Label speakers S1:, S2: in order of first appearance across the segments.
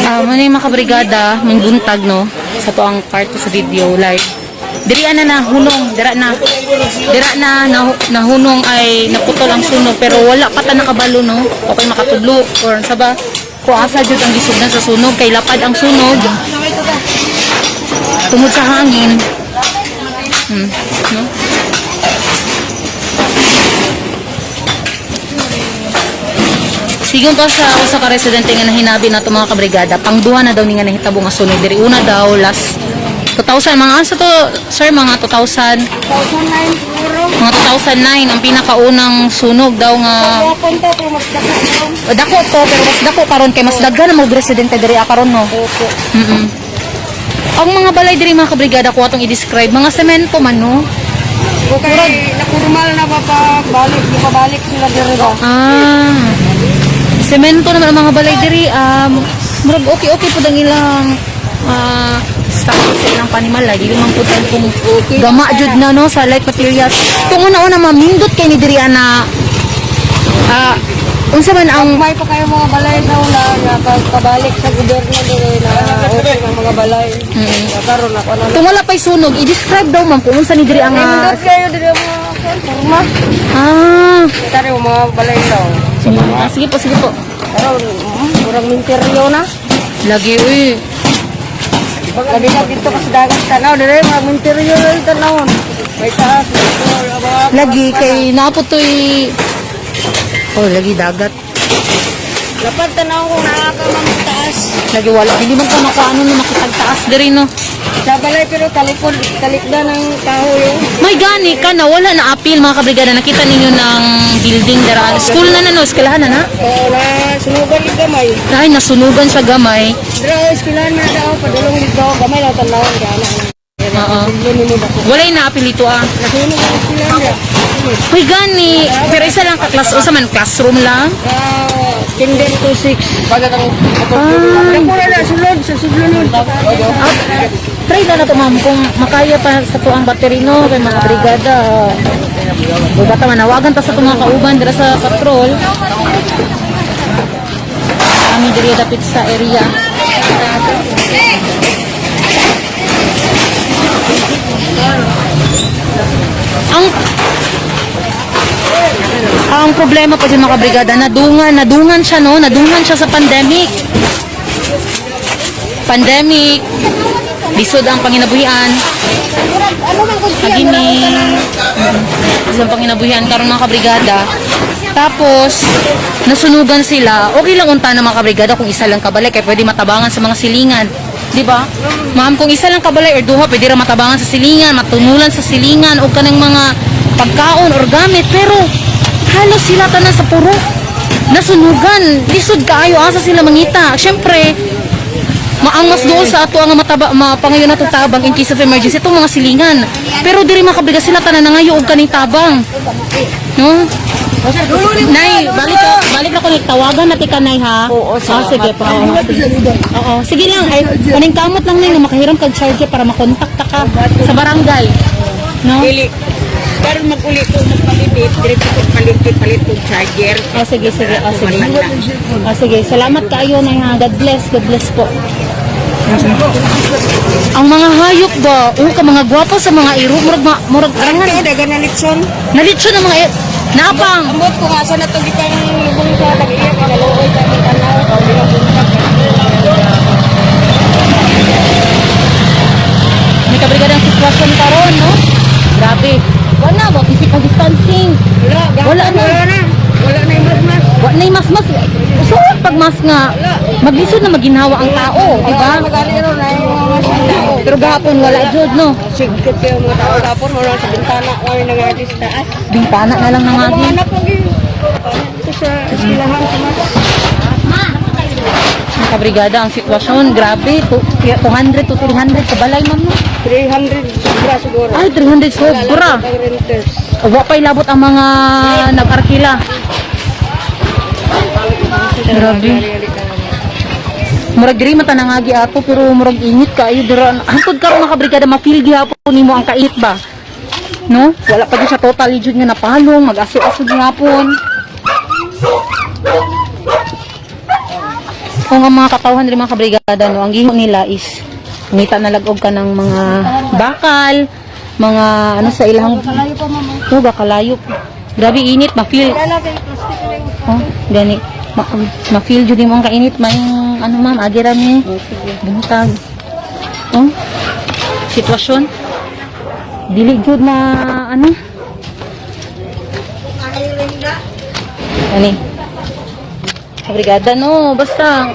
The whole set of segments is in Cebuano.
S1: Ah, mao mga kabrigada, may buntag, no, sa to ang part sa video live. Diri na nahunong, dira na. Dira na nahunong ay naputol ang sunog pero wala pa ta nakabalo, no. Okay makatudlo or sa ba kung asa jud ang gisugdan sa sunog kay lapad ang sunog. Tungod sa hangin. No? Sigon pa sa usa ka residente nga nahinabi nato, mga kabrigada, pangduha na daw ni nga nahitabo nga sunog diri. Una daw last 2000, mga asa to, sir, mga 2000?
S2: 2009 siguro.
S1: Mga 2009 ang pinakaunang sunog daw nga.
S2: Yapon to, pero mas dako karon.
S1: Dako to pero mas dako karon kay mas daghan na mga residente diri karon, no.
S2: Opo.
S1: Ang mga balay diri, mga kabrigada, ko atong i-describe, mga semento man, no.
S2: Okay, nakurmal na ba pagbalik, di pabalik sila diri ba?
S1: Ah. Semento naman ang mga balay diri. Murag okay okay pud ang ilang status sa ilang panimalay. Dili man pud kung gama jud na, no, sa light materials. Kung una-una mamindot kay ni diri ana, unsa man ang
S2: May pa kayo mga balay daw na pagpabalik sa gobyerno diri na okay ang mga balay. Karon ako na.
S1: Kung wala pa'y sunog, i-describe daw, ma'am, kung unsa ni diri ang
S2: Nindot kayo diri ang mga kurma. Kare mga balay daw.
S1: Ah, sige po, sige po.
S2: Karon murag minteryo na.
S1: Lagi uy.
S2: Labi na dito kasi dagat tanaw diri mga minteryo na yung tanawon. May taas, may floor,
S1: Lagi kay napo to'y. Oh, lagi dagat.
S2: Lapad tanaw kung naa ka ma'am sa taas.
S1: Lagi wala. Hindi man ka makaano no, makitagtaas diri, no.
S2: Sa balay pero talikod, talikda ng kahoy oh.
S1: May gani ka na wala na apil, mga kabrigada. Nakita ninyo ng building dara. School na na, no, eskwelahan na na.
S2: Oo, na sunugan yung gamay.
S1: Ay, nasunugan siya gamay.
S2: Dira eskwelahan na daw padulong dito gamay lang tanawon kay ana.
S1: Oo.
S2: Sudlon nimo ba?
S1: Walay na apil ito ah.
S2: Nasunog ang eskwelahan dira.
S1: May gani, pero isa lang ka class, usa man classroom lang.
S2: Ah, kinder to 6.
S1: Ah,
S2: Dako na na sulod sa sudlon.
S1: Ah, try na na to, ma'am, kung makaya pa sa to ang battery, no, kay mga brigada. O bata manawagan ta sa itong mga kauban dira sa patrol. Kami diri dapit sa area. Ang problema pa dyan, mga kabrigada, nadungan, nadungan siya, no? Nadungan siya sa pandemic. Pandemic, lisod ang panginabuhian. Pagini, lisod ang panginabuhian karon, mga kabrigada. Tapos, nasunugan sila. Okay lang unta na, mga kabrigada, kung isa lang kabalay kay pwede matabangan sa mga silingan. Di ba? Ma'am, kung isa lang kabalay or duha, pwede ra matabangan sa silingan, matunulan sa silingan, o kanang mga pagkaon or gamit. Pero, halos sila tanan sa puro. Nasunugan. Lisod kaayo. Asa sila mangita? Siyempre, maangas doon sa ato ang mataba mapangayon nato tabang in case of emergency itong mga silingan. Pero diri, mga kabriga, sila tanan nangayo og kaning tabang. No? Nay, balik ka, balik na ko ni tawagan natin ka, nay, ha.
S2: Oo,
S1: Ah, sige po. Oo, sige. Oo, sige lang ay kaning kamot lang, nay, nga makahiram kag charger para makontak ta ka sa barangay. No?
S2: Dili. Karon mag-uli ko magpalipit, diretso ko palit palit og charger.
S1: Ah, sige, sige. Ah, sige. Ah, sige. Salamat kaayo, nay, ha. God bless. God bless po. Ang mga hayop ba? Oo, ka mga gwapo sa mga iro. Murag, ma, murag, arangan.
S2: Kaya dagan na litson.
S1: Nalitsyo ng mga iro. Naapang.
S2: Ambot ko nga sa nato gipang lubong sa tag-iya kay naluoy ka ng tanaw ka di buntag.
S1: May kabrigadang sitwasyon karon, no? Grabe. Wala ba? Physical distancing.
S2: Wala,
S1: Wala na.
S2: Wala na. Wala na yung mas.
S1: Wa na mas mas. So, pag mas nga, maglisod na maginhawa ang tao, di ba?
S2: Magali ron na yung mga mas ang tao.
S1: Pero gahapon wala jud, no?
S2: Sigkot kayo mga tao tapon wala sa bintana wala nang sa taas.
S1: Bintana na lang
S2: Mga
S1: nangagi.
S2: anak ko gyud. Ito sa eskwelahan sa mas.
S1: Mga kabrigada, ang sitwasyon, grabe. 200 to 300 kabalay, ma'am, no?
S2: 300 sobra siguro.
S1: Ay, 300 sobra.
S2: Ang renters.
S1: Wa pa'y labot ang mga nag-arkila. Grabe. Murag diri man tanangagi ato pero murag init kaayo dira. Hantod karon, mga kabrigada, ma-feel gihapon nimo ang kainit ba? No? Wala pa gyud siya totally jud nga napalong, mag-aso-aso gihapon. Kung ang mga katawhan rin, mga kabrigada, no, ang gihimo nila is ngita na lag-og ka ng mga bakal, mga ano sa ilang
S2: Kalayo pa, mama.
S1: Oh, kalayo. Grabe init, ma-feel.
S2: Kala kay plastic na yung
S1: Oh, gani. Ma-feel jud mo ang kainit, mayong ano, ma'am, agi ra mi. Buntag. Oh. Sitwasyon. Dili jud na ano. Ani. Kabrigada, no, basta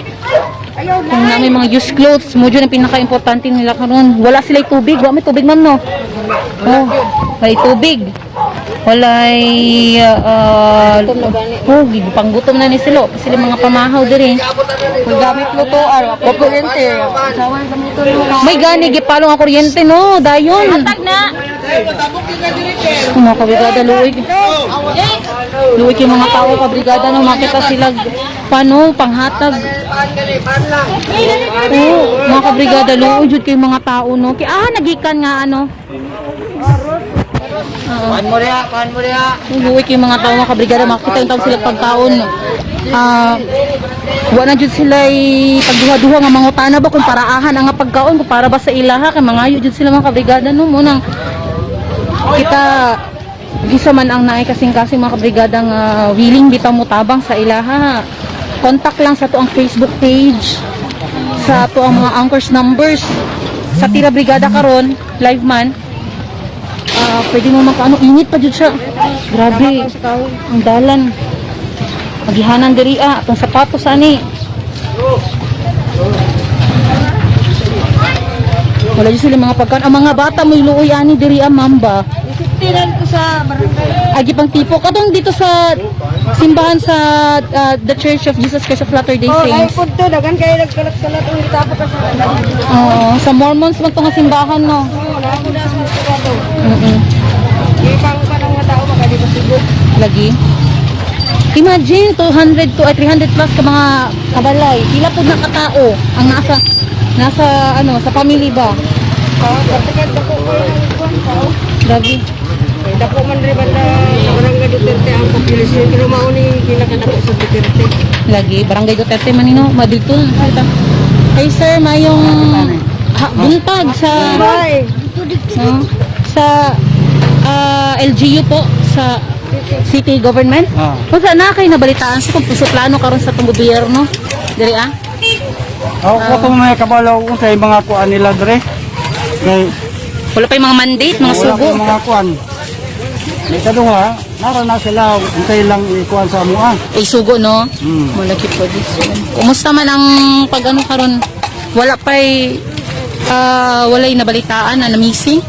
S2: Ayaw
S1: kung namin mga used clothes mo jud ang pinaka-importante nila karon. Wala sila tubig, wa may tubig, ma'am, no. Oh, may tubig. Walay oh, panggutom na ni sila. Sila mga pamahaw diri.
S2: Kung gamit lutoan, wa kuryente. Sawan gamiton mo.
S1: May gani gipalong ang kuryente, no, dayon.
S2: Na.
S1: Mga kabrigada, luoy. Luoy kay mga tao, kabrigada, no, makita sila paano panghatag. Oo, mga kabrigada, luoy jud kay mga tao, no. Kay nagikan nga ano.
S2: Pan mo riya, pan mo riya.
S1: Luoy kay mga tao, mga kabrigada, makita yung tao sila pagkaon. Wa na jud sila pagduha-duha nga mangutana ba kung paraahan ang nga pagkaon kung para ba sa ilaha kay mangayo jud sila, mga kabrigada, no. Munang kita gisa man ang naay kasing-kasing, mga kabrigada, nga willing bitaw mo tabang sa ilaha, contact lang sa to ang Facebook page, sa to ang mga anchors numbers sa Tira Brigada karon live man. Pwede mo makaano. Init pa jud siya, grabe ang dalan, agihanan diri atong sapatos ani. Wala jud sila mga pagkaon. Ang mga bata mo luoy ani diri ma'am ba.
S2: Tinan ko sa barangay.
S1: Agi pang tipo katong dito sa simbahan sa the Church of Jesus Christ of Latter-day
S2: Oh, ay
S1: Saints.
S2: pud to dagan kay nagkalat-kalat ang gitapok ka sa dalan.
S1: Oo, sa Mormons man to nga simbahan, no.
S2: Oh, na ako na sa to. Ipang pa ng mga tao baka di masugo.
S1: Lagi. Imagine 200 to 300 plus ka mga kabalay. Pila pud na katao ang nasa nasa ano sa family ba?
S2: Oh, patikat dako ko ng kuan tao.
S1: Grabe.
S2: Kay dako man rin banda sa barangay Duterte ang population pero mao ni pinakadako sa Duterte.
S1: Lagi Barangay Duterte man nino madito. Hey sir, mayong buntag sa
S2: Bye.
S1: no? Sa LGU po, sa city government. Kung saan na kayo nabalitaan sa kung plano karon sa itong gobyerno? Diri ah?
S3: Ako ko to may kabalo kung sa mga kuan nila dre. Kay
S1: Wala pa yung mga mandate, mga
S3: wala
S1: sugo.
S3: ko mga kuan. May kaduha, nara na sila untay lang ikuan sa amoa.
S1: Ay, sugo, no?
S3: Hmm.
S1: Malaki po this. Kumusta man ang pag ano karon? Wala pa'y walay nabalitaan na na-missing?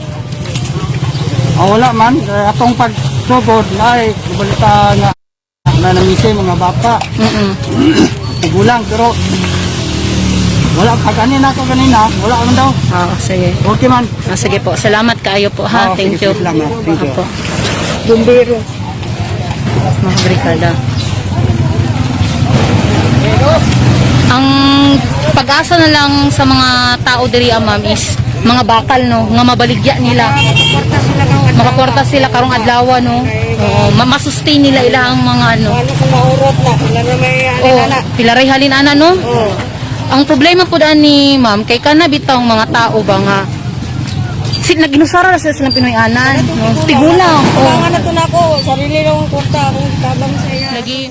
S3: Ah, wala man. Kay atong pagsugod ay balita nga na namisi mga bata, tigulang, pero wala pa kanina ko kanina, wala man daw.
S1: Oo, sige.
S3: Okay man.
S1: Sige po. Salamat kaayo po ha.
S3: Oo,
S1: Thank
S3: sige,
S1: you.
S3: sige, salamat. Thank you.
S1: Apo.
S2: Bumbero.
S1: Mga brigada. Ang pag-asa na lang sa mga tao diri ma'am, is mga bakal, no, nga mabaligya nila.
S2: Makaporta sila kang adlaw.
S1: Makaporta sila karong adlaw, no. Oo, ma-sustain nila ilang mga ano.
S2: Ano kung maurot na, wala na may
S1: Oh,
S2: ano na.
S1: pilaray halin ana, no.
S2: Oh.
S1: Ang problema po daan ni ma'am kay kana bitawng mga tao ba nga si naginusara ra sila silang Pinoy-anan, no? Tigulang. Oh.
S2: Kulangan na to na ako. Sarili lang ang kwarta akong tabang sa iya.
S1: Lagi.